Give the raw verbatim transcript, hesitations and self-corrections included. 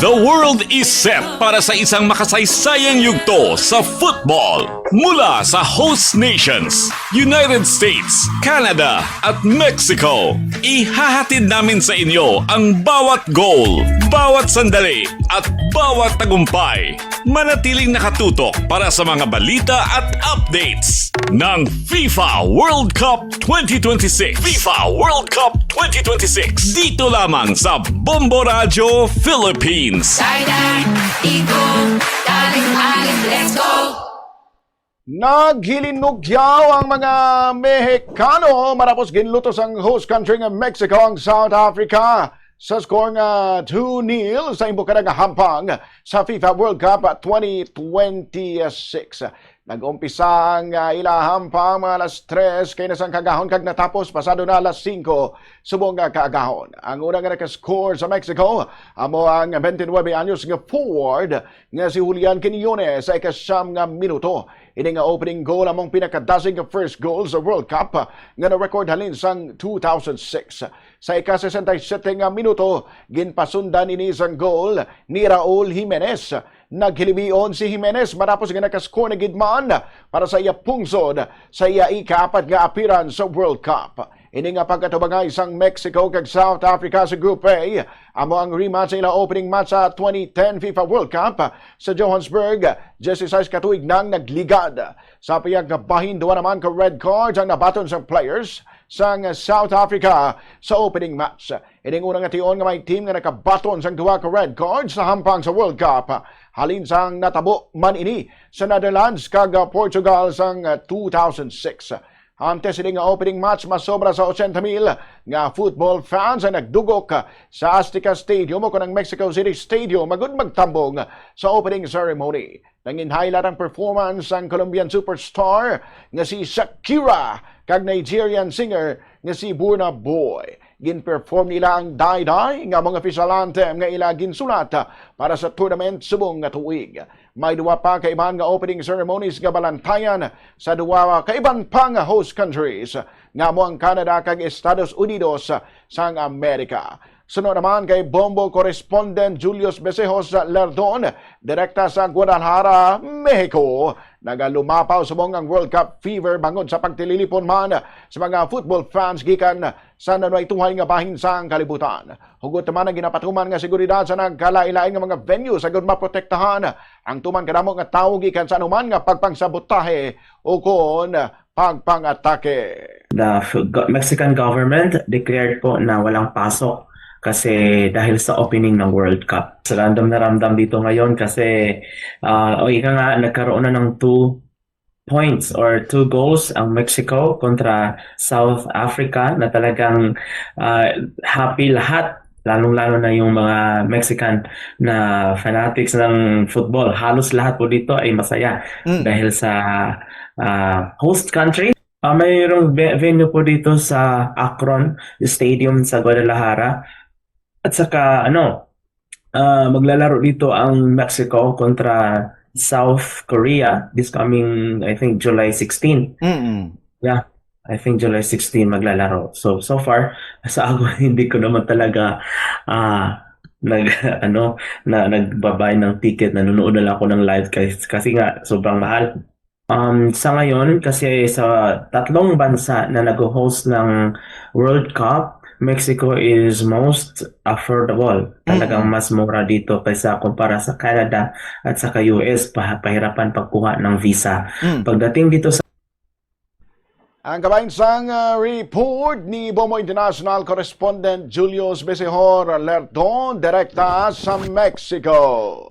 The world is set para sa isang makasaysayang yugto sa football. Mula sa host nations, United States, Canada, at Mexico, ihahatid namin sa inyo ang bawat goal, bawat sandali, at bawat tagumpay. Manatiling nakatutok para sa mga balita at updates ng FIFA World Cup twenty twenty-six. FIFA World Cup twenty twenty-six. Dito lamang sa Bombo Radyo Philippines. Dai, dai, igo, dali, alis, let's go. Naghilinugyaw ang mga Mexicano matapos ginlutos ang host country nga Mexico ang South Africa sa score nga two nil sa imbukada nga hampang sa FIFA World Cup twenty twenty-six. Nag-umpisa ang, ah, ila hampang mga alas tres kay na sang kaagahon kag natapos pasado na alas singko subong nga kaagahon. Ang una nga nakascore sa Mexico amo ang twenty-nine anyos nga forward nga si Julian Quiñones sa ikasyam nga minuto. Ini nga opening goal among pinakadasig nga first goal sa World Cup nga na-record halin sang two thousand six. Sa ika-sesenta y siyete nga minuto, ginpasundan ini sang goal ni Raul Jimenez. Naghilibion si Jimenez matapos nga nakascore na gid man para sa iya pungsod sa iya ikaapat nga appearance sa World Cup. Ini nga pagkatubangay sang Mexico kag South Africa sa Group A amo ang rematch sa ila opening match sa twenty ten FIFA World Cup sa Johannesburg, dieciséis ka tuig nang nagligad. Sa pihak nga bahin, duha naman ka red cards ang nabaton sang players sang South Africa sa opening match. Ining una nga tion nga may team nga nakabaton sang duha ka red cards sa hampang sa World Cup. Halin sang natabo man ini sa Netherlands kag, uh, Portugal sang, uh, two thousand six. Antes ini nga opening match, masobra sa ochenta mil nga football fans ang nagdugok sa Azteca Stadium o kon ang Mexico City Stadium agud magtambong sa opening ceremony. Nanginhighlight ang performance sang Colombian superstar nga si Shakira kag Nigerian singer nga si Burna Boy. Gin-perform nila ang Dai Dai nga mga official anthem nga ila ginsulat para sa tournament subong nga tuig. May duha pa ka iban nga opening ceremonies nga balantayan sa duha ka iban pa nga host countries, nga amo ang Canada kag Estados Unidos sang Amerika. Suno naman kay Bombo correspondent Julius Besejos Lerdon, direkta sa Guadalajara, Mexico. Nagalumapaw subong ang World Cup fever bangod sa pagtililipon man sa mga football fans gikan sa nanway tuhay nga bahin sang kalibutan. Hugot naman ang ginapatuman nga seguridad sa nagkalain-lain nga mga venue sa agud maprotektahan ang tuman kadamo nga tawo gikan sa anuman nga pagpangsabotahe o kon pagpangatake. The f- go- Mexican government declared po na walang pasok kasi dahil sa opening ng World Cup. Sa ramdam na ramdam dito ngayon kasi, ah, o ika nga, nagkaroon na ng two points or two goals ang Mexico kontra South Africa na talagang, ah, happy lahat, lalong-lalo na yung mga Mexican na fanatics ng football. Halos lahat po dito ay masaya Mm. dahil sa, ah, host country. Ah, mayroong ve- venue po dito sa Akron Stadium sa Guadalajara. At saka, ano, ah, maglalaro dito ang Mexico kontra South Korea this coming, I think, July sixteen. Mm-mm. Yeah, I think July sixteen maglalaro. So, so far, sa ako, hindi ko naman talaga, ah, nag, ano, na, nagbabayad ng ticket, nanonood na lang ako ng live kasi, kasi nga, sobrang mahal. Um, sa ngayon, kasi sa tatlong bansa na nag-host ng World Cup, Mexico is most affordable. Talagang Mm-mm. mas mura dito kaysa kumpara sa Canada at saka U S, pa- pahirapan pagkuha ng visa. Mm. Pagdating dito sa Ang kabahin sang, ah, report ni Bombo International Correspondent Julius Besejor Lerdon, direkta sa Mexico.